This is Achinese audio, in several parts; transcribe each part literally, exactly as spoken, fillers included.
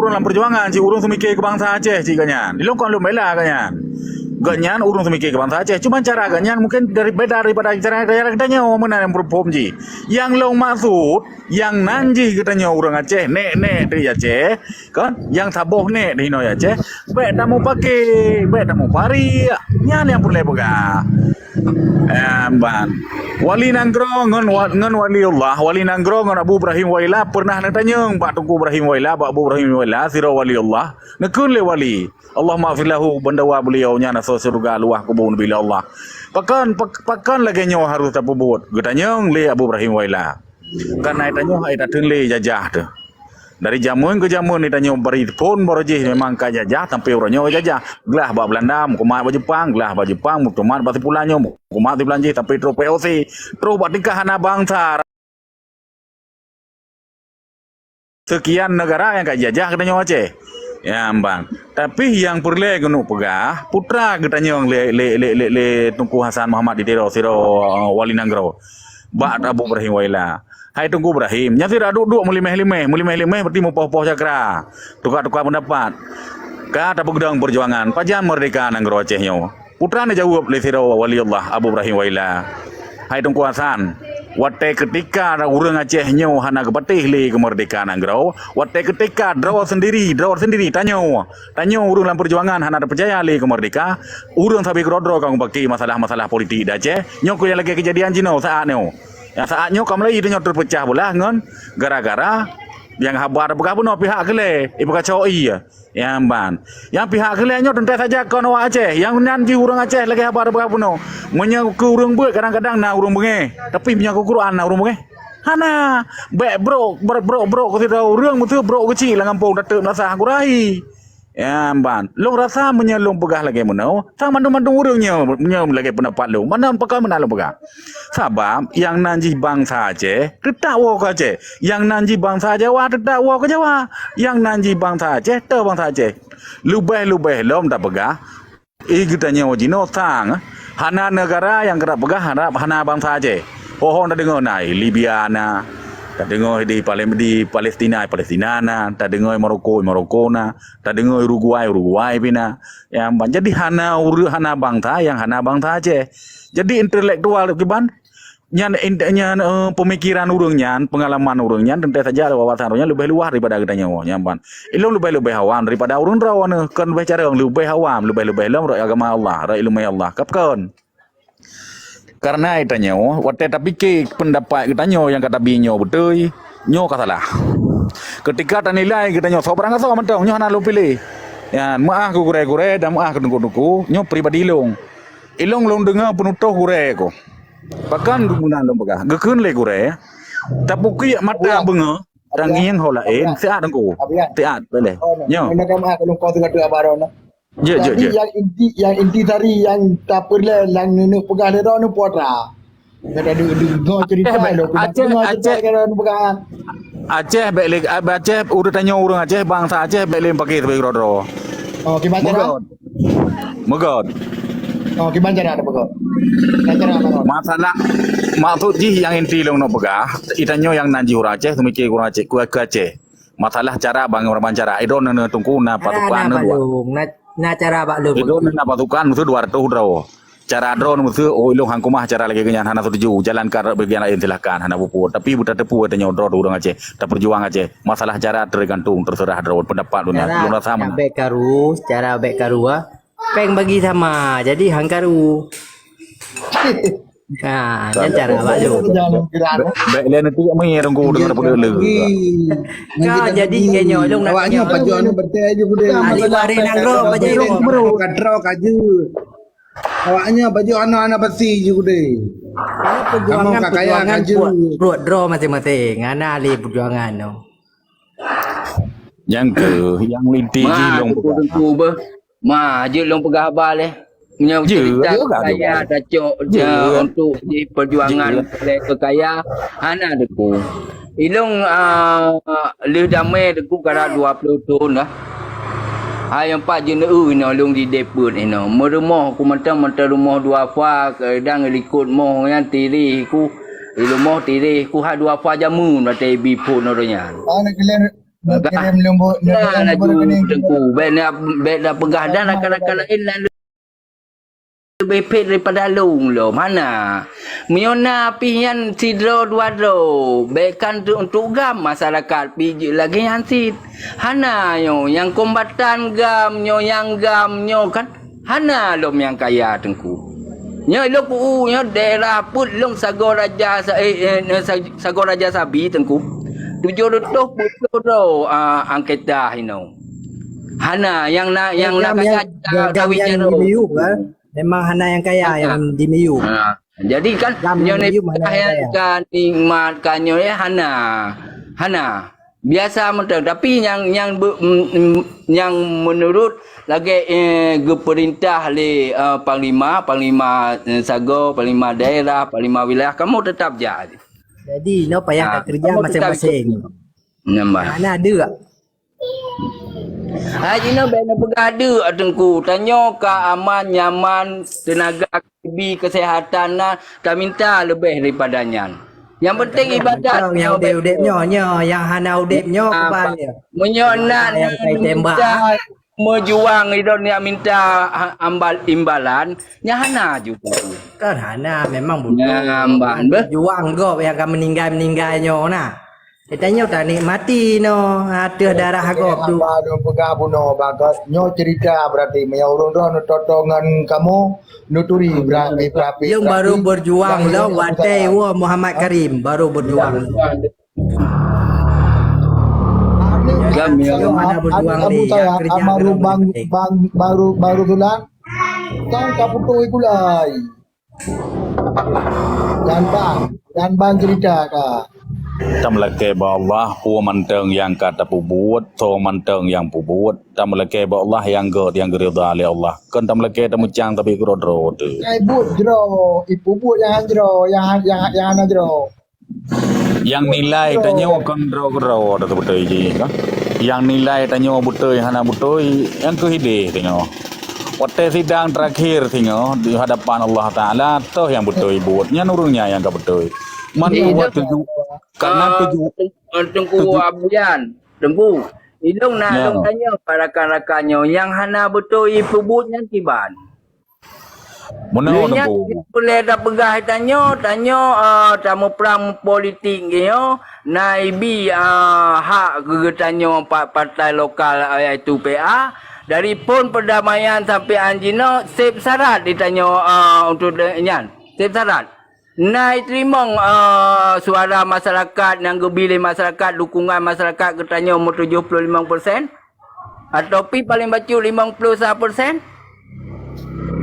ureuëng lam peujuangan, cit ureuëng seumiké keu bansa Aceh cit gobnyan. Ilong kon lôn bela gobnyan. Gobnyan ureuëng seumiké keu bansa Aceh. Cuma cara gobnyan mungken dari, beda daripada cara, cara geutanyoe meunan nyang peuphom jih. Nyang lôn maksud, nyang nan jih geutanyoe ureuëng Aceh, nek-nek di Aceh, kan? Nyang saboh nek di hinoe Aceh, bék tamupake, bék tamupariek. Nyan nyang peureulée peugah. Em, ban. Wali Nanggroe ngon wa-, ngon Waliullah, Wali Nanggroe ngon Abu Ibrahim Waila pernah neutanyong bak Teungku Ibrahim Waila, bak Abu Ibrahim Waila, sidroe Waliullah, neukheun lé Wali, "Allahumma ighfir lahu," bandawa beliau nyan asoe syeuruga luwah kubu Nabi Allah. "Pakon, pak-, pakon lagée nyoe harôh tapeubuet?" Geutanyong lé Abu Ibrahim Waila. Kan hai tanyoe hai tateun lé jajah teuh. Dari jameun keu jameun hai tanyoe bari phon baroe jih memang ka jajah sampai uroe nyoe jajah. Glah bak Belanda, meukumat bak Jepang, glah bak Jepang, meukumat bak sipulan nyoe, meukumat sipulan jih sampai troh P O C, troh bak tingkah hana bansa. Sekian negara nyang ka jajah geutanyoe Aceh. Ya, bang. Tapi nyang peureulée keuneuk peugah, putra geutanyong lé, lé, lé, lé, lé Teungku Hasan Muhammad di Tiro, sidroe, eh, wali nanggroe. Bak Abu Ibrahim Waila. Hai Teungku Ibrahim, nyan sira duek-duek meulimeh-limeh, meulimeh-limeh berarti mupoh-poh cakra. Tukar-tukar pendapat. Ka tapeugedong perjuangan, pajan merdeka nanggroe Aceh nyoe? Putra neujaweueb lé sidroe waliullah Abu Ibrahim Waila, "Hai Teungku Hasan, watée keutika ureuëng Aceh nyoe hana geupatéh lé keumeurdehkaan nanggroe, watée keutika droe sendiri, droe sendiri tanyoe, tanyoe ureuëng lam peujuangan hana tapeucaya lé keumeurdehka, ureuëng sabe keudroe-droe ka mupake masalah-masalah politik di Aceh, nyoe keuh nyang lagée keujadian jinoe saat nyoe. Nyang saat nyoe ka mulai tanyoe teupeucah beulah ngon gara-gara nyang haba tapeugah bunoe pihak keulée, ipeukacok ie." Nyang ban. Nyang pihak keulée nyoe teuntée saja kon awak Aceh. Nyang nan jih ureuëng Aceh lagée haba teupeugah bunoe. Meunyoe keu ureuëng beuet kadang-kadang na ureuëng beungéh. Tapi meunyoe keu Quran na ureuëng beungéh? Hana. Bék brok, brok, brok, brok keu sidroe ureuëng, beutôi brok keuchik lam gampông tateuk meunasah gurahi. Nyang ban. Lôn rasa meunyoe lôn peugah lagée meunoe, sang mandum-mandum ureuëng nyoe, nyoe lagée peundapat lôn. Mandum pakon meunan lôn peugah. Sabab nyang nan jih bansa Aceh, teutap woe keu Aceh. Nyang nan jih bansa Jawa, teutap woe keu Jawa. Nyang nan jih bansa Aceh, teuh bansa Aceh. Leubeh-leubeh lom tapeugah, i geutanyoe jinoe sang, hana neugara nyang keuneuk peugah hana, hana bansa Aceh. Ho-ho tadeungoe na, i Libya na, tadeungoe di Palem-, di Palestina, i Palestina na, tadeungoe i Maroko, i Maroko na, tadeungoe i Uruguay, Uruguay pih na. Nyang ban, jadi hana ureuëng, hana bansa nyang hana bansa Aceh. Jadi intelektual kiban, nyan, nyan, eh, pemikiran ureuëng nyan, pengalaman ureuëng nyan, teuntée saja wawasan ureuëng nyan leubeh luwah daripada geutanyoe, nyang ban. Ilong leubeh-leubeh awam daripada ureuëng droe nyoe, kon leubeh carông, leubeh awam, leubeh-leubeh lom rot agama Allah, rot ileumèe Allah. Kapkon. Karena geutanyoe, watée tapike pendapat geutanyoe nyang ka tabi nyoe beutôi, nyoe ka salah. Ketika tanilai geutanyoe soe barang soe mantong, nyoe hana lôn piléh. Nyan, meuáh keu gurée-gurée dan meuáh keu teungku-teungku, nyoe pribadi lôn. Ilong lôn deungoe peunutôh gurée ko. Pakon geugunan lôn peugah? Geukheun lé gurée, "Tapukiek mata beungoh, tangieng ho laén, siat teungku. Siat, boleh." Nyoe. Jeuet, jeuet, jeuet. Nyang inti, nyang inti tadi nyang tapeureulée nyang neuneuk peugah lé droeneuh putra. Aceh, Aceh, Aceh bék lé, Aceh ureuëng tanyoe ureuëng Aceh, bansa Aceh bék lé paké sabe keudroe-droe. Oh, kiban cara? Meugot. Meugot. Oh, kiban cara tapeugah? Kiban cara tapeugah? Masalah, maksud jih nyang inti lôn neuk peugah, geutanyoe nyang nan jih ureuëng Aceh, seumiké ureuëng Aceh, keu, keu Aceh. Masalah cara bang, ureuëng cara. Idon na teungku na pasukan na dua. Na, na cara bak lôn. Idon na pasukan meusu dua ratus droe. Cara droe meusu, oh, ilong hang kumah cara lagée nyan hana setuju. Jalan ka bagian lain silahkan, hana bupu. Tapi buta tepu tanyoe droe ureuëng Aceh, tapeujuang Aceh. Masalah cara tergantung, terserah droe pendapat lôn. Lôn rasa mana? Bék karu, cara bék karu ah. Péng bagi sama, jadi hang karu. Ha, nyan cara awak tu. Jangan kira. Bèk, bèk lé nanti kami orang guru dengan apa dulu. Ka jadi kayaknya, long nak awaknya tanya. Pajoh anu betul aja gudai. Ahli waris nanggroe, pajoh. Kadro kaju. Awaknya pajoh anak-anak besi je gudai. Ini perjuangan, kamu kakak kaya perjuangan kaju. Buat, buat draw masing-masing. Hana ahli perjuangan tu. Nyang keu, nyang linti jih long peugah. Tengku beuh. Ma, jeuet long peugah haba lé. Meunyoe cerita kaya tacok, untuk di perjuangan lé keu kaya, hana Tengku. Ilong, ah, lheueh damé Tengku karab dua ploh thon dah. Hai empat jeuneuh inoe long di depot inoe. Meurumoh ku mantong, mantong rumoh dua fa, kadang likot moh nyan tireh ku. Di rumoh tireh ku hai dua fa jameun watèe ibi phon uroe nyan. Nah, laju Tengku. Bèk na, bèk na peugah dan rakan-rakan laén na leubeh phét daripada lôn lom. Hana. Meunyoe na pih nyan sidroe dua droe, bèk kan tu untuk gam masyarakat pih jeuet lagèe nyan cit. Hana nyoe nyang kombatan gam, nyoe nyang gam, nyoe kan. Hana lom nyang kaya Tengku. Nyoe lôn ku nyoe daerah peuet lôn sagoe raja sa-, eh, eh, sa-, sagoe raja sabi Tengku. Tujoh reutôh peuet droe, ah, anggota inoe. Hana nyang na, nyang na kaya, ah, gam nyang di Miyup, kan? Memang hana nyang kaya nyang di Miyup. Ha. Jadi kan nyoe ni hana nyang kaya. Ka nikmat ka nyoe, eh, hana. Hana. Biasa mantong, tapi nyang, nyang be-, mm, mm, nyang menurut lagèe, eh, geupeurintah lé, eh, panglima, panglima, eh, sagoe, panglima daerah, panglima wilayah, kamoe teutap jak. Jadi, inoe payah takeureuja masing-masing. Nambah. Hana deuk. Hai jinoe bèk neupeugah deuk Teungku. Tanyoe ka aman, nyaman, teunaga kibi, keuseuhatan na, taminta leubeh daripada nyan. Nyang penting ibadat. Nyang udép-udép nyoe, nyoe nyang hana udép nyoe, keubah nyoe. Meunyoe na nyang kai tembak, minta meujuang, idon nyang minta ha-, ambal-, imbalan, nyan hana ju. Kan hana, memang beutôi. Nyan ban beh. Juang gob nyang ka meuninggai-meuninggai nyoe na. Geutanyoe tanikmati noh ateueh darah gob tu. Hamba lôn peugah bunoe bagot. Nyoe cerita berarti meunyoe ureueng droe neutoto ngon kamoe, neuturi berapi-berapi. Lôn baru berjuang lom watèe woe Muhammad Karim, baru berjuang. Lôn hana berjuang lé, nyang keureuja almarhum Bang, Bang, Bang Ru-, Bang Rusulan, kan ka putôh gulai. Dan ban, dan ban cerita ka. Tameulakèe bak Allah, peue mantong nyang ka tapeubuet, soe mantong nyang peubuet, tameulakèe bak Allah nyang gèt, nyang geuridha lé Allah. Kon tameulakèe tameucang tapi keudroe-droe teuh. Nyang ibuet jroh, ipeubuet nyang han jroh, nyang han, nyang, nyang hana jroh. Nyang nilai tanyoe kon droe-droe teuh beutôi jih, kan? Nyang nilai tanyoe beutôi hana beutôi, nyang keuh idéh tanyoe. Watèe sidang terakhir singoh di hadapan Allah Taala, toh nyang beutôi buet, nyan ureueng nyan nyang ka beutôi. Man buet tuju-, karena tuju-, Teungku Abuyan, Teungku, ilong na lôn tanyong bak rakan-rakan nyoe, nyang hana beutôi ipeubuet nyan kiban. Meunoe Teungku. Peureulèe tapeugah tanyoe, tanyoe, eh, tameuprang politik nyoe, na ibi, eh, hak geutanyoe pa-, partai lokal, eh, yaitu P A. Dari phon perdamaian sampai anjinoe, sép syarat ditanyoe, eh, untuk de-, nyan. Sép syarat. Na iteurimong, eh, suara masyarakat nyang geubi lé masyarakat, dukungan masyarakat geutanyoe meutujoh ploh limong persen? Atau pi paleng bacut limong ploh sa persen?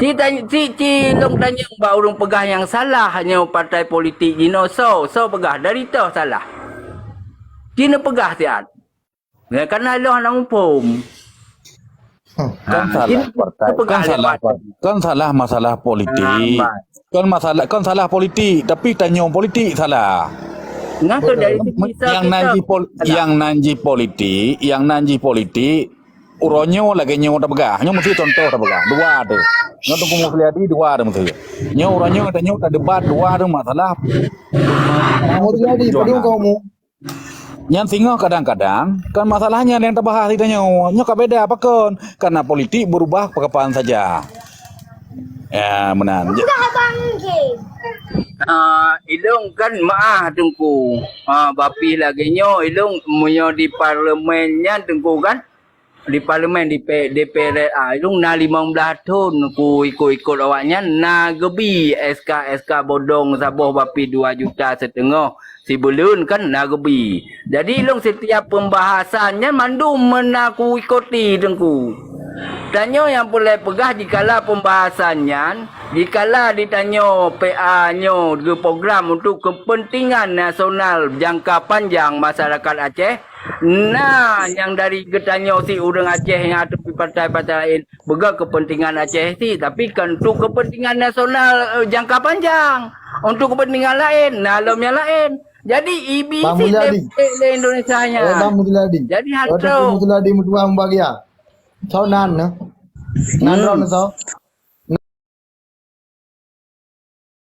Ci ta-, ci, ci lôn tanyong bak ureueng peugah nyang salah nyoe partai politik jinoe soe, soe peugah dari toh salah. Ci neupeugah siat. Ya, kan lôn hana muphom. Kan salah partai, kan salah par-, kan salah masalah politik. Kan masalah, kan salah politik, tapi tanyoe politik salah. Nyang nan jih pol-, nyang nan jih politik, nyang nan jih politik, uroe nyoe lagèe nyoe tapeugah. Nyoe meusti contoh tapeugah. Dua tu. Nyoe Teungku Muhliadi dua tu meusti. Nyoe uroe nyoe tanyoe tadebat dua tu masalah. Muhliadi, padum kamu? Nyan singoh kadang-kadang, kan masalah nyan nyang tabahas di tanyoe. Nyoe ka beda pakon, karena politik berubah pakapan saja. Ya, meunan. Ah, ilong kan maah Teungku. Ah, bapi lagèe nyoe, ilong meunyoe di parlemen nyan Teungku kan, di parlemen, di P-, D P R A, ilong na limong blaih thon ku ikot-ikot awaknyan, na geubi S K, S K bodong saboh bapi dua juta seteungoh sibuleuen kan na geubi. Jadi ilong setiap pembahasan nyan mandum meunan ku ikoti Teungku. Tanyoe nyang peureulée peugah jikala pembahasan nyan, jikala di tanyoe P A nyoe geuprogram untuk kepentingan nasional jangka panjang masyarakat Aceh, na nyang dari geutanyoe si ureuëng Aceh nyang ateueh partai-partai laén peugah kepentingan Aceh si, tapi kan untuk kepentingan nasional eh, jangka panjang, untuk kepentingan laén, na lom nyang laén. Jadi I B C Bang Mulyadi. Lempek lé Indonesia nyan. Eh, Bang Mulyadi. Jadi Waktu harus. Mulyadi meutuah membahagia. Soal nan, eh? Nan Hmm. ron, so.